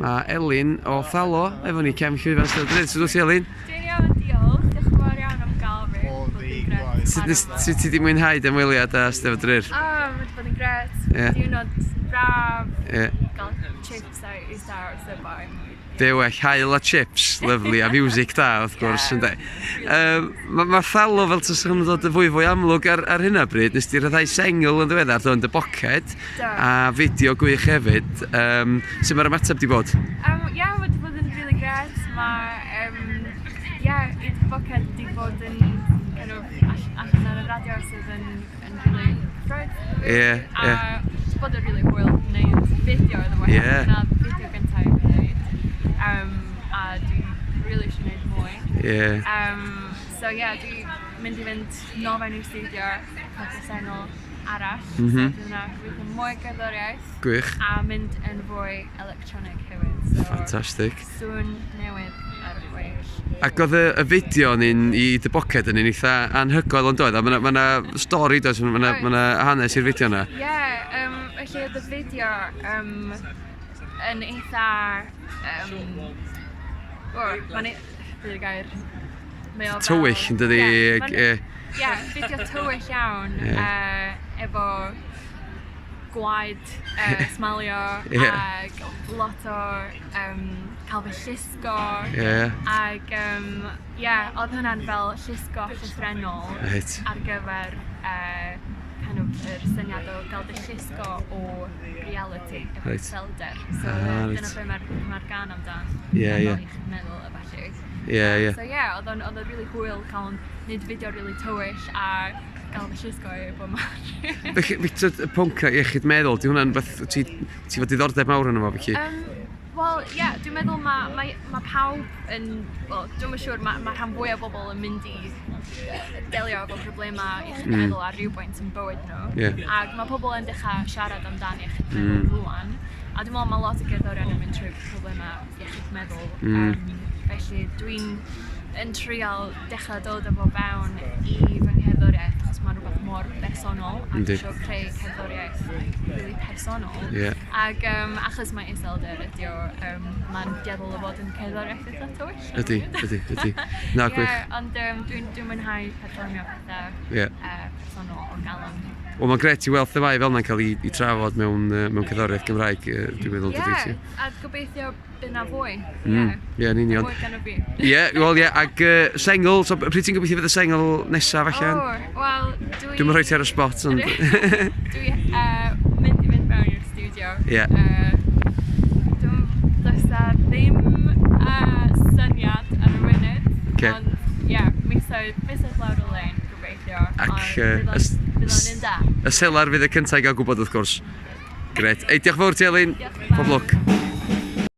Mae Elin o Thalo efo ni cefn llwyfan Steddfod yr Urdd. Sut wyt ti Elin? Dwi'n iawn, diolch. Diolch yn fawr iawn am gael fi. Bod yn grêt. Sut nes- sut ti 'di mwynhau dy ymweliad â Steddfod yr Urdd? O, mae wedi bod yn grêt. Ie. Diwrnod braf. Ie. Gael chips a eista wrth y boi. Be well, haul a chips, lyfli, a miwsig da wrth gwrs, Ie. ynde. Um, mae ma Thalo fel tasach yn dod yn fwy fwy amlwg ar, ar hyn o bryd, nes di rhyddhau sengl yn ddiweddar, do, yn dy boced, Do. a fideo gwych hefyd. Um, sut mae'r ymateb di bod? Ie, yeah, wedi bod yn really grêt. Mae, yeah, Eat the Bucket di bod yn kind of allan ar y radio sydd yn, yn really cyffrous. Ie, ie. A wedi bod yn really hwyl wneud fideo iddo fo. Ie. Dyna fideo gyntaf i fi wneud. A dwi really eisiau gwneud mwy. Ie. So yeah, dwi mynd i fynd nôl fewn i'r studio, cael sengl arall. So fydd yna gobeithio mwy gerddoriaeth. Gwych. A mynd yn fwy electronic hefyd. So, Fantastic. Sŵn newydd ar y gweill. Ac oedd y, y fideo yn un i dy boced yn un eitha anhygoel ond oedd? A mae yna ma stori does, mae yna ma 'na hanes i'r fideo yna. Ie, yeah, felly oedd y fideo yn eitha... O, mae'n... Be 'di'r gair? Mae o fel- Tywyll yn dydi? Ie, Ag, ma'n- ie. Ie, fideo tywyll iawn efo gwaed smalio ag lot o cael fy llusgo. Ag ie, oedd hwnna'n fel llusgo llythrennol ar gyfer kind of yr syniad o gael dy llusgo o reality efo iselder. So dyna be mae'r ma gân amdan. Ie, ie. Fel i'ch meddwl a ballu. Ie, ie. So ie, yeah, oedd o'n oedd o'n really hwyl cael wneud fideo really tywyll a gael fy llusgo i bob man. Felly, felly, y pwnc na iechyd meddwl, di hwnna'n beth, ti, ti fod diddordeb mawr yn efo, felly? Wel, ie, yeah, dwi'n meddwl mae ma, ma pawb yn... Wel, dwi'm yn siŵr, mae ma rhan fwyaf o bobl yn mynd i delio efo problemau iechyd meddwl ar ryw bwynt yn bywyd nhw. Ac mae pobl yn dechrau siarad amdan iechyd meddwl rŵan. A dwi'n meddwl mae lot o gerddorion yn mynd trwy problemau iechyd meddwl. Felly dwi'n yn trial dechrau dod efo fewn i fy ngherddoriaeth, achos mae'n rhywbeth mor bersonol a dwi eisiau creu cerddoriaeth really personol. Ac achos mae iselder ydi o, mae'n dueddol o fod yn cerddoriaeth eitha tywyll. Ydy, ydy. Na, gwych. Ie, ond dwi'n dwi mwynhau perfformio pethau personol o galon. Wel, mae'n grêt i weld themâu fel yna'n cael ei trafod mewn cerddoriaeth Gymraeg, dwi'n meddwl, dydy ti. Ie, a gobeithio bydd na fwy. Ie, yn union. Mwy gan y fi. Ie, wel ie, ac sengl, so pryd ti'n gobeithio fydd y sengl nesaf allan? O, wel, dwi... Dwi'm yn rhoi ti ar y spot, ond Dwi mynd i fynd mewn i'r studio. Dwi'n does 'na ddim syniad ar y funud. Ond, ie, yeah, misoedd lawr y lein, gobeithio. Ac, Ond fydd o'n un da. Y selar fydd y cyntaf i gael gwybod wrth gwrs. Grêt. Ei, diolch yn fawr ti, Elin. Diolch yn Pob fawr. lwc.